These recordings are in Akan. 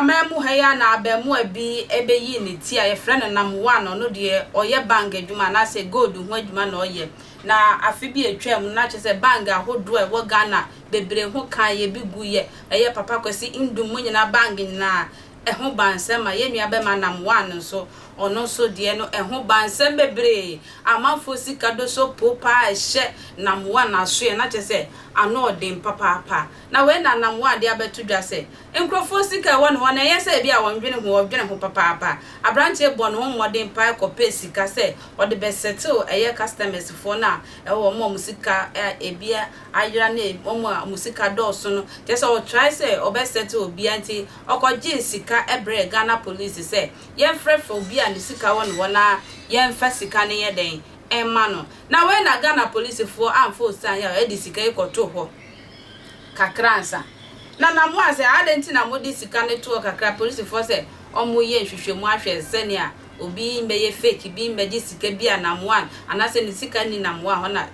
Ghana man mu ha yi a na abɛɛmoa bi bɛyii ne ti a yɛfrɛ no Nam One, ɔno deɛ ɔyɛ bank adwuma anaasɛ gold ho adwuma na ɔyɛ. Na afe bi a atwam no na kyerɛ sɛ bank ahodoɔ a ɛwɔ Ghana bebree ho ka yɛ bi gu yɛ, ɛyɛ Papa Kwasi Nduom mu nyinaa bank nyinaa ɛho ba nsɛm ma yɛn nua bɛma Nam One nso, ɔno nso deɛ no ɛho ba nsɛm bebree, amanfoɔ sika do so po paa ɛhyɛ Nam One asoɛ na kyerɛ sɛ ano ɔden papaapa. Na wei na Nam One de abɛto dwa sɛ nkurɔfoɔ sika a ɛwɔ ne hɔ no ɛnyɛ sɛ ebia wɔndwene ho, ɔdwene ho papaapa. Aberanteɛ bɔ ne ho mmɔden paa kɔpɛ sika sɛ ɔde bɛ settle ɛyɛ customers foɔ no a ɛwɔ wɔn a wɔn sika ebi ayera ne wɔn a wɔn sika dɔɔso no, kyerɛ sɛ ɔtrae sɛ ɔbɛ settle obiara nti ɔkɔgyee sika brɛɛ Ghana police sɛ yɛmfrɛfrɛ obi a ne sika wɔ ne hɔ na yɛmfa sika no nyɛ dɛn mma no. Na wei na Ghana polisifoɔ amfa osian yɛ a ɛde sika yi kɔtoo hɔ kakra ansa. Na Namoa sɛ adɛn nti na mode sika no too hɔ kakra, polisifoɔ sɛ wɔyɛ nhwehwɛmu ahwɛ sɛnea obi mbɛyɛ fake bi mbɛgye sika bi a Namoa anaasɛ ne sika nni Namoa hɔ na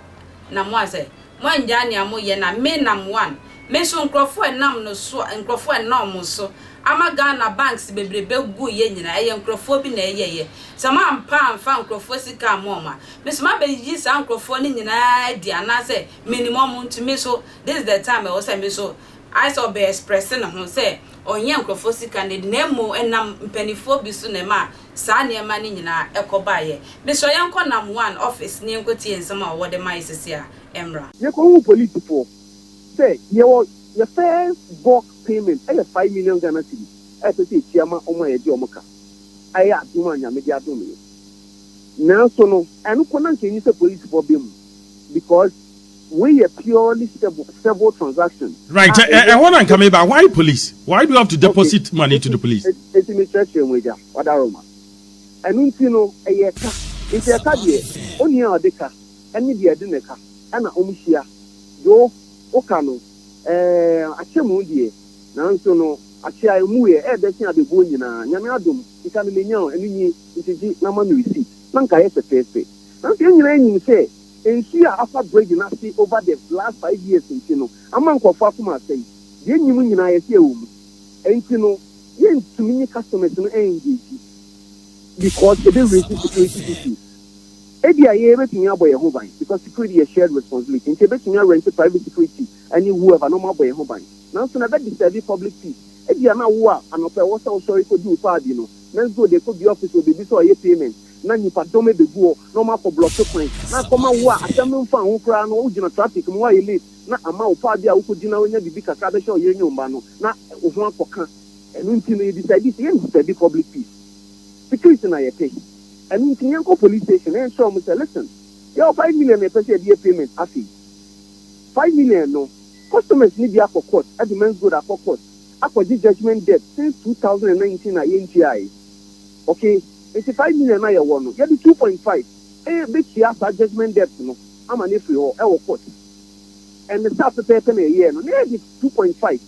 Namoa sɛ moangyaa nea moyɛ na me Namoa me nso nkurɔfoɔ a ɛnam no so nkurɔfoɔ a ɛnam mo so ama Ghana banks bebrebe gu yɛ nyinaa ɛyɛ nkurɔfoɔ bi na ɛyɛyɛ sɛ moampa amfa nkurɔfoɔ sika amma wɔn a me nso mabɛyi saa nkurɔfoɔ no nyinaa adi anaasɛ menim wɔn nti me nso this is the time ɛwɔ sɛ me nso ayɛ sɛ ɔbɛ express ne ho sɛ ɔnyɛ nkurɔfoɔ sika no adi na mmom ɛnam mpanimfoɔ bi so na ɛma saa nneɛma no nyinaa ɛkɔ baeɛ. Mesrɛ yɛnkɔ Nam One office ne yɛnkɔtie nsɛm a wɔwɔ de ma yɛ sisi a ɛmmra. Yɛkɔhuu polisifoɔ sɛ yɛwɔ yɛ first bulk payment ɛyɛ 5 million Ghana cedis a ɛsɛ sɛ yɛtua ma wɔn a yɛgye wɔn ka a ɛyɛ adom a Nyame de adom yɛn. Nanso no ɛno kɔ na nka ɛnni sɛ polisifoɔ bɛ mu because wei yɛ purely civil transaction. Right, ɛhɔ na nka meba. Why police? Why do you have to deposit money to the police? Eti mekyerɛkyerɛ mu, agya wadaroma. Ɛno nti no ɛyɛ ka, nti ɛka deɛ onua a ɔde ka ɛne deɛ ɛde ne ka ɛna ɔmo hyia do woka no akyɛ mu deɛ, nanso no akyɛ a emu yɛ ɛɛdɛ sen abɛbuo nyinaa. Nyame adom sika no menya o, ɛno nie, nti gye na ma me receipt na nka yɛ fɛfɛɛfɛ. Nanso yɛn nyinaa nyim sɛ nsuo a afa bridge n'ase over the last 5 years nti no ama nkɔfoɔ akoma asɛe deɛ nyim nyinaa yɛsɛ ɛwɔ mu, nti no yɛntumi nye customers no engage because ebe raise security issues. Ebi a yɛ ebetumi abɔ yɛn ho ban because security yɛ shared responsibility, nti ebetumi arent private security ɛne whoever na ɔmo abɔ yɛn ho ban, nanso na ɛbɛ disturb public peace. Ebi a na wo a anɔpɛ ɛwɔ sɛ ɔsɔre kɔ di wo paadi no, Menzgold de kɔ bi office wɔ beebi sɛ ɔyɛ payment na nipa dɔm ebegu hɔ na ɔmo akɔ block kwan na akɔma wo a asɛm no nfa ho koraa no wogyina traffic mu, woayɛ late na ama wo paadi a wokɔ gyina wonya biribi kakra bɛhyɛ ɔyere ne ɔmba no na wo ho akɔka. Ɛno nti no yɛ decide sɛ yɛn disturb public peace, security na yɛpɛ. Ɛno nti yɛnkɔ police station na yɛnkyerɛ ɔmo sɛ listen, yɛwɔ 5 million na yɛpɛ sɛ yɛde yɛ payment. Afei 5 million no, customers ni bi akɔ court, ɛde Menzgold akɔ court akɔgye judgement debt since 2019 a yɛntua yi. Okay, nti 5 million na yɛwɔ no, yɛde 2.5 ɛyɛ bɛtua saa judgement debt no ama ne firi hɔ ɛwɔ court. Ɛne saa pɛpɛɛpɛ na ɛyɛ no na yɛde 2.5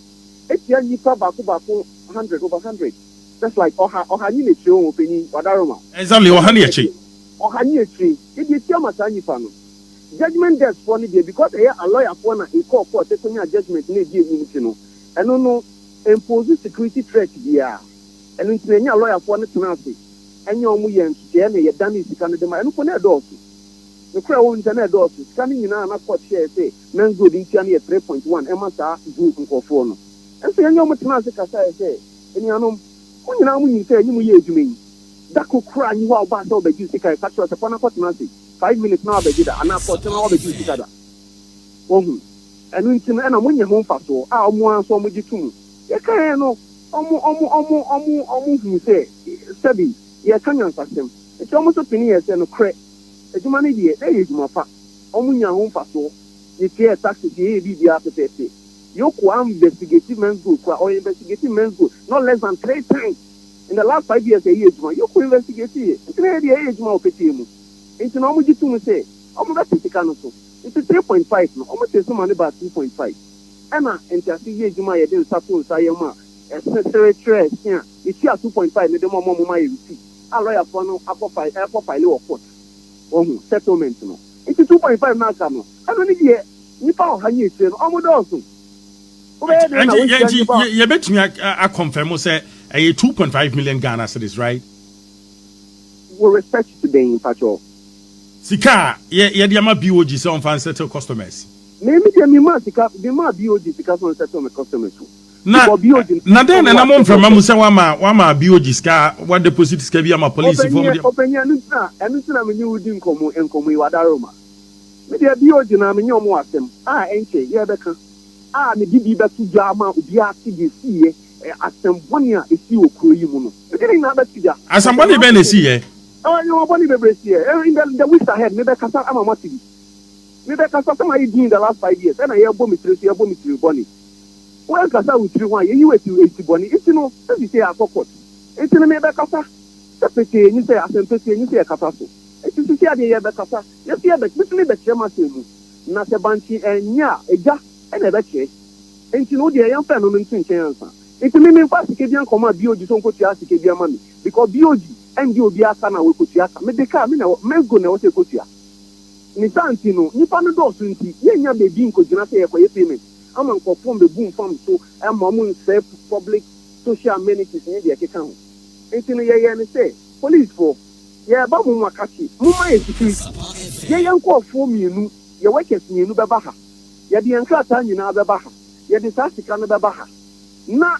etua nipa baako baako 100 over 100, just like 100, 100 nyi n'ekyire wɔn panyin wadaroma. Exactly, 100 ne akyi. 100 nyi akyire, yɛde etua ma saa nipa no judgement debt foɔ no deɛ, because ɛyɛ alɔyafoɔ na ekɔɔ court ekonya judgement na edi enyim ti no, ɛno no impose security threat biara. Ɛno nti na ɛnyɛ alɔyafoɔ no tena ase ɛnyɛ wɔn yɛ ntutuɛ na yɛdane sika no de ma ɛno po na ɛdɔɔso. Nokura wɔn nkyɛn na ɛdɔɔso, sika no nyinaa na court hyɛɛ sɛ Menzgold ntua no yɛ 3.1 ɛma saa group nkɔfoɔ no. Ɛnso yɛnyɛ wɔn tena ase kasa yɛ sɛ enuanom mo nyinaa mo nyim sɛ ɛnyɛ mo yɛ adwuma yi dako kora nyi hɔ a ɔbaa sɛ ɔbɛgye sika, yɛ kakyɛ sɛ kɔ na kɔtena ase 5 minutes na wabɛgye da anaa kɔtena na wabɛgye sika da wɔhu. Ɛno nti no ɛna monyɛ ho mfasoɔ a ɔmo ara nso ɔmo gye to mu. Yɛkaeɛ no ɔmo hu sɛ sɛbi yɛka nyansasɛm, nti ɔmo nso pene yɛ sɛ nokorɛ adwuma no deɛ na ɛyɛ adwuma pa, ɔmo nya ho mfasoɔ, yɛtua taxes, yɛyɛ biribiara pɛpɛɛpɛ. EOCO investigate Menzgold kora, ɔyɛ investigate Menzgold not less than three times in the last 5 years. Ɛyɛ adwuma EOCO investigate yɛ, nti na yɛ deɛ ɛyɛ adwuma wɔ petee mu, nti na ɔmo gye tom sɛ ɔmo bɛte sika no so. Nti 3.5 no ɔmo te so ma ne ba 2.5, ɛna ntiase yɛ adwuma a yɛde nsa to nsa yɛ mu a ɛsesere kyerɛ ɛse a yɛtua 2.5 ne de ma ɔmo ma yɛ receipt a lɔyafoɔ no akɔ file, ɛkɔ file wɔ court wɔhu settlement no. Nti 2.5 n'aka no, ɛno ne deɛ nipa 100 nye ekyire no ɔmo dɔɔso, wobɛyɛ den na nti wohyia nti nipa yɛbɛtumi akɔnfɛm sɛ Ɛyɛ 2.5 million Ghana cedis, right? With respect to den, mpakyɛw? Sika a yɛde ama BOG sɛ ɔmfa nsettle customers. Me deɛ, mi maa sika, mi maa BOG sika so nsettle me customers o. Na Because BOG na den na nam mframa mu sɛ wama BOG sika, wa deposit sika bi ama police fo mu de. Ɔpanyin, ɛno ntina me nye wo di nkɔmɔ yi, wadaroma. Me deɛ, BOG na me nye ɔmo asɛm a ɛnkyɛ yɛbɛka a me di bi bɛto dwa ama obiara te deɛ siiɛ, asɛm bɔne a esi wɔ kuro yi mu no, me de ne nyinaa bɛto dwa. Asɛmbɔne bɛn na esi yɛ? Ɔyɛ bɔne bebree siiɛ. In the weeks ahead, me bɛkasa ama mo ate bi. Me bɛkasa sɛ ma yɛ din in the last 5 years ɛna yɛbɔ me tiri so, yɛbɔ me tiri bɔne. Wɔnkasa wo tiri ho a yɛyi wo eti bɔne nti no ɛsi sɛ yɛakɔ court nti no, me bɛkasa sɛ petee nyi sɛ asɛm petee nyi sɛ yɛkasa so. Nti sisi adeɛ yɛbɛkasa, yɛsi yɛbɛ bitumi bɛkyerɛ mu asɛm mu na sɛ bankye ɛnyɛ a egya ɛna ɛbɛkyerɛ. Nti no deɛ, yɛmfa no nto nkyɛn ansa. Nti mi mfa sika bi nkɔmɔ a BOG so nkotua sika bi ama mi, because BOG ɛndi obi aka na wɔkotua aka me de kaa mi na Menzgold na ɛwɔ sɛ ekotua ne saa. Nti no nipa no dɔɔso nti yɛnya beebi nkɔgyina sɛ yɛkɔyɛ payment ama nkɔfoɔ mbɛbu nfam so ɛma ɔmo nsɛ public social amenities ne deɛ ɛkeka ho. Nti no yɛyɛ ne sɛ police foɔ yɛba mo mu akakye mo ma yɛ security, yɛyɛ nkɔɔfoɔ mmienu, yɛ workers mmienu bɛba ha, yɛde yɛn nkrataa nyinaa bɛba ha, yɛde saa sika no bɛba ha na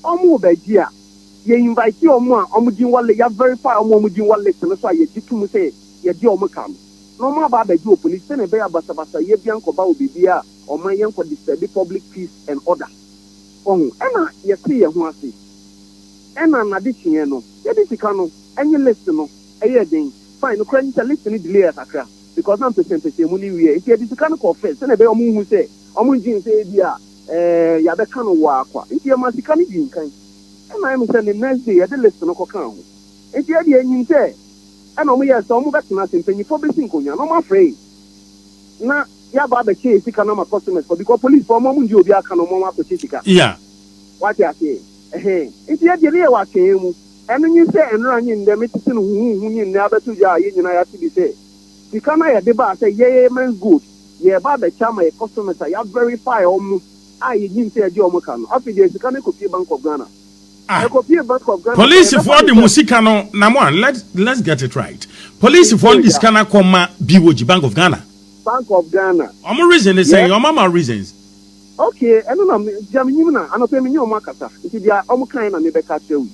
ɔmo bɛgye a yɛ invite ɔmo a ɔmo din wɔ yɛ verify ɔmo a ɔmo din wɔ list no so a yɛgye tum sɛ yɛgye ɔmo ka no na ɔmo aba abɛgye wɔ police, sɛnea ɛbɛyɛ basabasa yɛ bia nkɔba wɔ beebi a ɔman yɛn nkɔ disturb public peace and order. Ɔho ɛna yɛte yɛn ho ase ɛna nade kyeɛ no yɛde sika no ɛnyɛ list no ɛyɛ den. Fine, nokora ni sɛ list no delay yɛ kakra because na mpɛsɛmpɛsɛ mu ne wie nti yɛde sika no kɔ first sɛnea ɛbɛyɛ ɔmo hu sɛ ɔmo ngye sɛ ebi a yɛabɛka no wɔ akwa. Nti yɛma sika no di nkan ɛna ɛmu sɛ ne next day yɛde list no kɔka ho. Nti yɛde enyim sɛ ɛna ɔmo yɛ sɛ ɔmo bɛtena ase, mpanyinfoɔ bɛsi nkonnwa na ɔmo afrɛ yi na yaba abɛkyɛ yɛ sika no ama customers for, because police fo ɔmo ngye obi aka no ɔmo akɔkyɛ sika. Wate aseɛ? Ɛhɛn, nti yɛdeɛ ne yɛ wɔ atwɛn mu. Ɛno nyi sɛ ɛnora nye ndɛ metete no huhuhu nye nnɛ abɛto gya a yɛn nyinaa yɛate bi sɛ sika no a yɛde baa sɛ yɛyɛ Menzgold yɛba abɛkyɛ ama yɛ customers a yɛaverify ɔmo a yɛnyim sɛ yɛgye ɔmo ka no. Afei deɛ, sika no kɔpie Bank of Ghana. Ɛkɔpie Bank of Ghana. Polisifoɔ de mu sika no na mo a let's get it right. Polisifoɔ de sika no akɔma BOG, Bank of Ghana. Bank of Ghana. Ɔmo reason is saying ɔmo ama reasons. Okay, ɛno na gya menyim na anɔpɛ menye ɔmo akasa nti deɛ ɔmo kan na mebɛka kyerɛ wo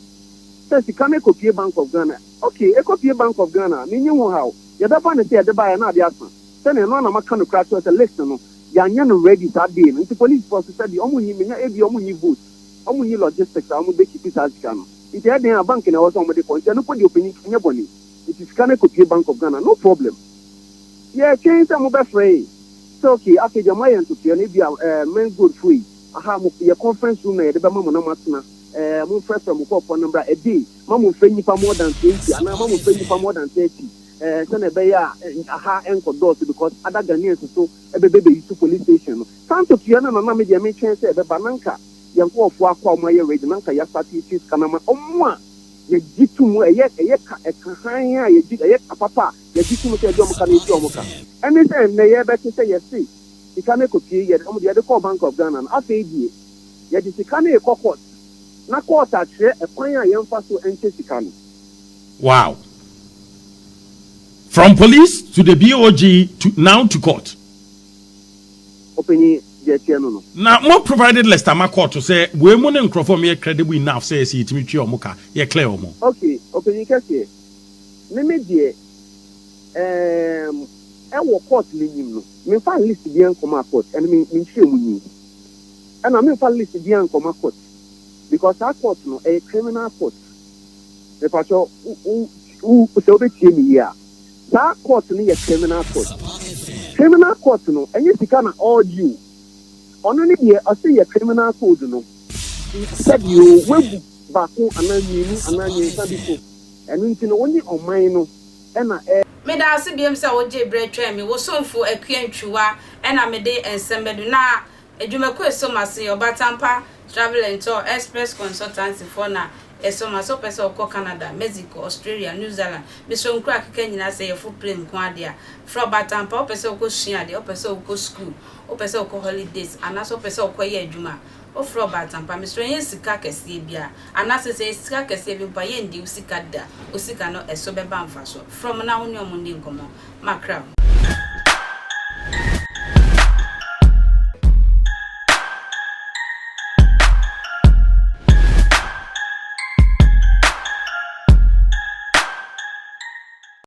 sɛ sika no ekɔpie Bank of Ghana. Okay, ekɔpie Bank of Ghana, menye ho haw. Yɛbɛfa ne sɛ yɛde baeɛ na ade asa sɛnea ɛno ana maka no kora kyerɛ sɛ list no yɛanyɛ no ready saa day no. Nti police force sɛ deɛ ɔmo nyi menya ebi ɔmo nyi vote, ɔmo nyi logistics a ɔmo bɛkeep saa sika no. Nti ɛden a bank na ɛwɔ sɛ ɔmo de kɔ. Nti ɛno po deɛ, ɔpanyin, nyɛ bɔne. Nti sika no ekɔpie Bank of Ghana, no problem. Yɛtwɛn sɛ mobɛfrɛ yi sɛ okay, afei deɛ moayɛ ntotoeɛ no ebi a Menzgold fo yi aha mo yɛ conference room na yɛde bɛma mo na moatena. Momfrɛfrɛ mo kɔɔfoɔ no mbra ɛde ma momfrɛ nnipa more than 20 anaa ma momfrɛ nnipa more than 30 sɛnea ɛbɛyɛ a aha ɛnkɔ dɔɔso because other Ghanaians so ɛbɛbɛ bɛyi so police station no. Saa ntotoeɛ no na me deɛ metwɛn sɛ ɛbɛba na nka yɛn nkɔɔfoɔ akɔ a ɔmo ayɛ ready na nka yɛastart yɛtwi sika no ma ɔmo a yɛgye tum ɛyɛ ka ɛka han a yɛgye ɛyɛ ka papa a yɛgye tum sɛ yɛgye ɔmo ka na yɛgye ɔmo ka. Ɛne sɛ nnɛ yɛbɛte sɛ yɛse sika no kɔpie yɛde ɔmo de yɛde kɔɔ Bank of Ghana no. Afei die yɛde sika no ekɔ court na court akyerɛ ɛkwan a yɛmfa so nkyɛ sika no. Wow, from police to the BOG to now to court. Ɔpanyin, deɛ ɛteɛ no. Na mo provided list ama court sɛ wei mu ne nkurɔfoɔ mo yɛ credible enough sɛ yɛsɛ yɛtumi twe ɔmo ka, yɛ clear ɔmo? Okay, ɔpanyin kɛseɛ, meme deɛ ɛwɔ court n'enyim no, memfa list bi nkɔma court. Ɛno me menkyerɛ mu nyi ɛna memfa list bi nkɔma court because saa court no ɛyɛ criminal court. Mepakyɛ wo wo sɛ wobɛtie me yie a, saa court no yɛ criminal court. Criminal court no ɛnyɛ sika na ɔregye o. Ɔno ne deɛ ɔsɛ yɛ criminal code no sɛdeɛ o wabu baako anaa mmienu anaa mmiɛnsa bi so. Ɛno nti no wɔne ɔman no ɛna ɛ. Meda ase biom sɛ wogye berɛ twɛn me. Wo somfo Akua Ntwiwa ɛna mede nsɛm bɛdu na adwumakuo esom ase, Ɔbatampa Travel and Tour Express Consultancy foɔ na. Ɛsɔ ma sɛ wopɛ sɛ wokɔ Canada, Mexico, Australia, New Zealand, mesrɛ wo nkuro akeka nyinaa sɛ yɛfo plane nko ara deɛ a, frɛ Ɔbaatan Pa. Wopɛ sɛ wokɔ sua adeɛ, wopɛ sɛ wokɔ sukuu, wopɛ sɛ wokɔ holidays anaasɛ wopɛ sɛ wokɔ yɛ adwuma a, wofrɛ Ɔbaatan Pa. Mesrɛ wo ɛnyɛ sika kɛseɛ biara anaasɛ sɛ ɛyɛ sika kɛseɛ bi mpo a yɛndi wo sika da, wo sika no ɛso bɛba mfasoɔ. Frɛ wɔn na wo ne wɔn nni nkɔmmɔ. Makra wo.